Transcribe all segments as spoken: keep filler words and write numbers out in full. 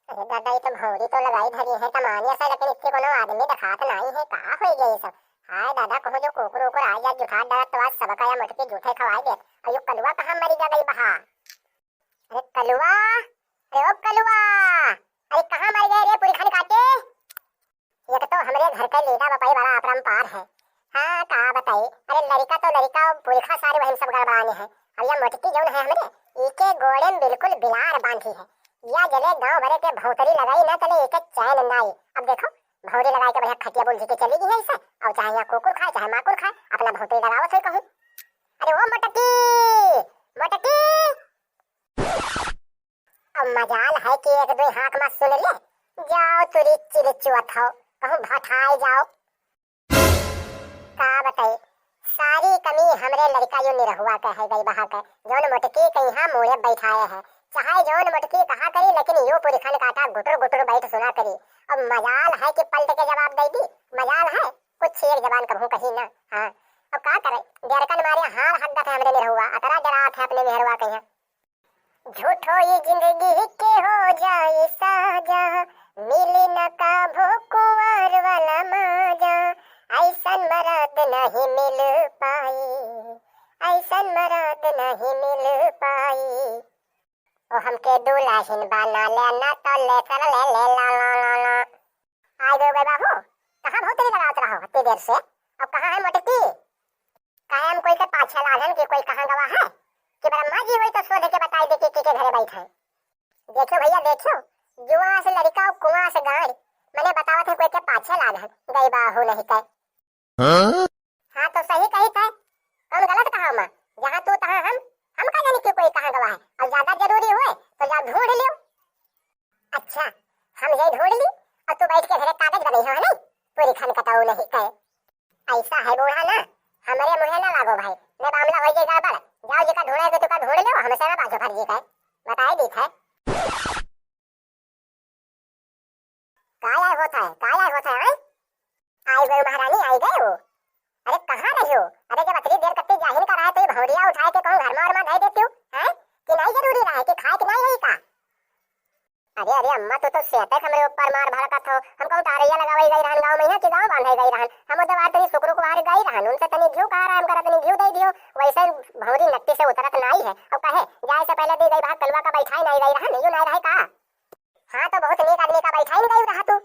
अरे दादा, ई तो भौरी तो लगाई धरी है कमानिया से, लेकिन इससे कोनो आदमी देखात नाई है, का होई गई सब? हाय दादा, कहूँ जो कुकुर उकुर आ जात जुठात डालत तो आज सबका या मोटकी जूठे खवाई देत। और यो कलुआ कहाँ मरी जा गई बहा? अरे कलुआ, अरे ओ कलुआ, अरे कहाँ मर गए रे पुरखन काटे? एक तो हमरे घर के लीला बपई बड़ा अपरंपार है। हाँ, का बताई, अरे लड़िका तो लड़िका, पुरखा सारे वही सब गड़बड़ाने हैं। अब या मोटकी जौन है हमरे, इके गोड़े में बिल्कुल बिलार बांधी है। या जले गाँव भरे के भौतरी लगाई ना तले इके चैन नाई। अब देखो, भौरी लगाई के बढ़िया खटिया बुलझी के चली गई है इसे। अब चाहे यहाँ कुकुर खाए, चाहे माकुर खाए, अपना भौतरी लगावत है कहूँ। अरे ओ मोटकी, मोटकी। अब मजाल है कि एक दुई हाँक मा सुन ले, जाओ तुरी चिरचुअत हो, कहूँ भठाए जाओ। का बताई, सारी कमी हमरे लड़िका यो निरहुआ के है गई बहा के, जौन मोटकी के यहाँ मुँहे बैठाए है। चाहे जौन मोटकी कहा करी, लेकिन यो पुरखन काटा गुटुर गुटुर बैठ सुना करी। अब मजाल है कि पलट के जवाब दे दी, मजाल है, कुछ एक जबान कहूँ कही ना। हाँ, अब का करे, डरकन मारे हाड़ हक गत है हमरे निरहुआ, अतरा डरात है अपने मेहरुआ के यहाँ। झूठो ये जिंदगी के हो जाए साजा, मिली न काभो कुंवर वाला माजा, ऐसन मरद नहीं मिल पाई, ऐसन मरद नहीं मिल पाई। ओ हमके दुल्हन बना लेना तो ले कर ले ले ला ला ला ला। आइ गयो गए बाबू, कहाँ भौतरी लगावत रहो इतनी देर से? अब कहाँ है मोटकी? काहे हम कोई के पाछे लागन कि कोई कहाँ गवा है कि ब्रह्मा जी वही तो शोध के बताई दे कि के, के घरे बैठे हैं। देखियो भैया, देखियो, जुआ से लड़िका और कुआं से गांड, मैंने बतावत है कोई के पाछे लागन, गई बाहू नहीं कह। हाँ? हाँ तो सही कही थे, कौन गलत कहा मैं? जहाँ तू तहाँ हम, हम का जानी कि कोई कहाँ गवा है, और ज्यादा जरूरी हुए तो जाओ ढूंढ लियो। अच्छा, हम ये ढूंढ ली और तू बैठ के घरे कागज बनई हो, है नहीं? पुरखन कटाऊ नहीं कहे। ऐसा है बूढ़ा ना, हमरे मुँहे ना लागो भाई, नहीं मामला हो जाए गड़बड़। जाओ जेका ढूंढे के तुका ढूंढ लो, हमसे ना बाजो फर्जी कहे, बताए दी थे। का आय होत है, का आय होत है, हैं? आई गयो महारानी, आई गयो। अरे कहाँ रहियो? अरे जब अतरी देर कत्ती जाहिन का रहे तो ये भौरिया उठाए के कहूँ घर में और में धई देती हूँ, हैं? कि नहीं जरूरी रहे कि खाए कि नहीं रही का? अरे, अरे अम्मा, तू तो सेतक हमरे ऊपर मार भड़कत हो। हम कहूँ टारैया लगावै गई रहन गाँव में, यहाँ कि गाँव बांधै गई रहन। हम तो बाहर तनी सुकरू को बाहर गई रहन, उनसे तनी घिउ कहा रहा, हम करा तनी घिउ दे दियो। वैसे भौरी नट्टी से उतरत नाई है। और कहे, जाए से पहले दी गई बात कलुआ का बैठाई नाई गई रहन, यू नाई रहे का? हाँ, तो बहुत नीक आदमी का बैठाई नहीं गई रहा तू।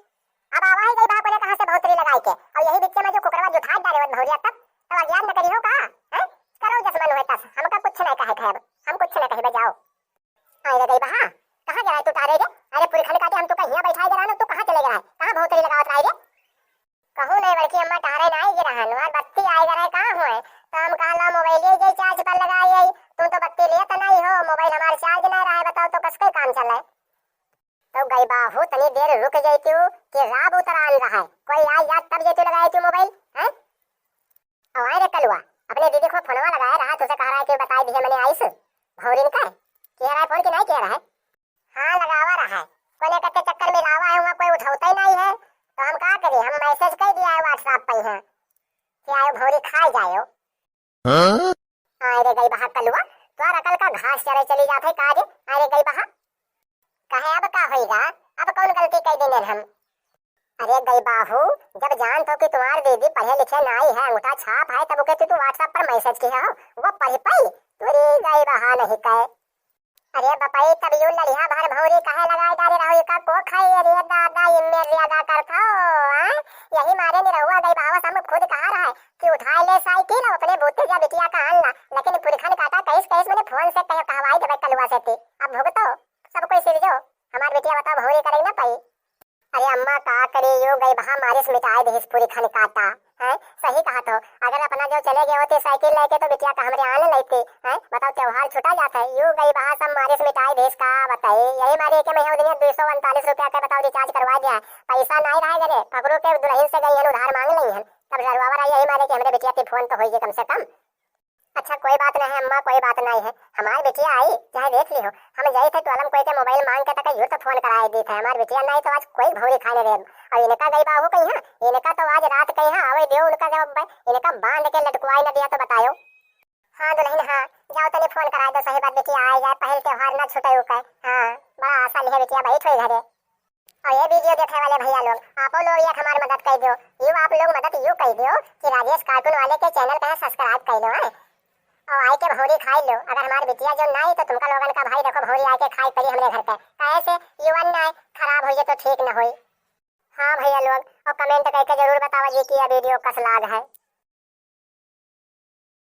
अब आवा ही गई बा कोने कहाँ से भौतरी लगाई के। और यही बीच में जो कुकरवा जुठात डाले वत भौरिया तब, तब अज्ञान न करी हो का? हैं? करो जस मन हुए तस, हमका कुछ नहीं कहे थे अब, हम कुछ नहीं कहे, जाओ। आई रे गई बहा, कहाँ गया तू तारे रे? अरे पुरखन काटे हम तू कहिया बैठाए गए रहन, तू कहाँ चले गए? कहाँ भौतरी लगावत रही रे? कहूँ नहीं बड़की अम्मा, टहरे ना आई गिरहन, वहाँ बत्ती आई गए कहाँ हुए? तो हम कहा ला मोबाइल ये जे चार्ज पर लगाई आई, तुम तो बत्ती लेत नहीं हो, मोबाइल हमारे चार्ज नहीं रहा है, बताओ तो कसके काम चले? तो गई बाहू तनी देर रुक जाती हूँ कि राब उतरान रहा है, कोई आई जात तब जेती लगाई थी मोबाइल, हैं? और आए रे कलुआ, अपने दीदी को फोनवा लगाया रहा, तुझे कह रहा है कि बताई दिए मैंने आइस भौरिन का, किया रहा है फोन कि नहीं किया रहा है? हाँ, लगावा रहा है। कोने कते चक्कर में लावा है, वहाँ कोई उठौते ही नहीं है, तो हम का करी? हम मैसेज कर दिया है WhatsApp पे, हैं कि आयो भौरी खाए जायो। हाँ? आए रे गई बहा कलुआ, तोर अकल का घास चरे चली जात है का रे? आए रे गई बहा, कहे अब का होइगा? अब कौन गलती कर देने हम? अरे गई बाहू, जब जानत हो कि तुम्हार दीदी पढ़े लिखे नाई है, अंगूठा छाप है, तब उके तू WhatsApp पर मैसेज किया हो, वो पढ़ पाई? तुरी गई बहा नहीं कहे। अरे बपई, तब यू लड़िया भर भौरी काहे लगाए डारे रहो, इका को खाई? अरे दादा, इनमें ज्यादा करत हो, हाँ? यही मारे निरहुआ गई बहावस, हम खुद कहा रहा है कि उठाए ले साइकिल और अपने बूते जा बिटिया का आन ला, लेकिन पुरखन काटा कहिस कहिस मैंने फोन से कह कहवाई देवे कलुआ से ती। अब भुगतो, सब कोई सिर जो, हमार बिटिया बताओ भौरी करे ना पाई। अरे अम्मा का करे, यो गई बहा मारिस मिटाए देहिस पुरखन काटा, हैं? सही कहा तो, अगर अपना जो चले गए होते साइकिल लेके तो बिटिया का हमरे आन लेते, हैं? बताओ त्योहार छुटा जाता है, यो गई बहा सब मारिस मिटाए देहिस का बताए, यही मारे के महीना दुनिया दो सौ उनतालीस रुपया के बताओ रिचार्ज करवा दिया, पैसा नहीं रहे घरे, पकड़ो के दुल्हन से गई हन उधार मांग ली हन, तब जरूर आई यही मारे के हमरे बिटिया के फोन तो होइए कम से कम। अच्छा, कोई बात नहीं है अम्मा, कोई बात नहीं है, हमार बिटिया आई, चाहे देख लिहो, हम जाई थे टोलम कोई के मोबाइल मांग के तक यूं तो फोन कराए दी थे, हमार बिटिया नहीं तो आज कोई भौरी खाने देब। और इनका गई बाहू कहीं है, इनका तो आज रात कहीं है, आवे दियो उनका जब ब-, इनका बांध के लटकुआई न दिया तो बतायो। हाँ दुल्हन, हाँ, जाओ तनी फोन कराए दो, सही बात बिटिया आई जाए, पहल त्योहार ना छुटे उके। हाँ, बड़ा आशा लिहे बिटिया बैठ हुई घरे। और ये video देखे वाले भैया लोग, आपो लोग एक हमार मदद कर दो। यू आप लोग मदद यू कर दो कि राजेश cartoon वाले के channel का subscribe कर लो, हैं? और आइके भौरी खाई लो। अगर हमार बिटिया जो ना आई तो तुमका लोगन का भाई देखो भौरी आइके खाई पड़ी हमरे घर पे। काहे से युवन ना आए, खराब हो जाए तो ठीक ना होई। हाँ भैया लोग, और comment करके जरूर बतावा जी कि यह video कस लाग है।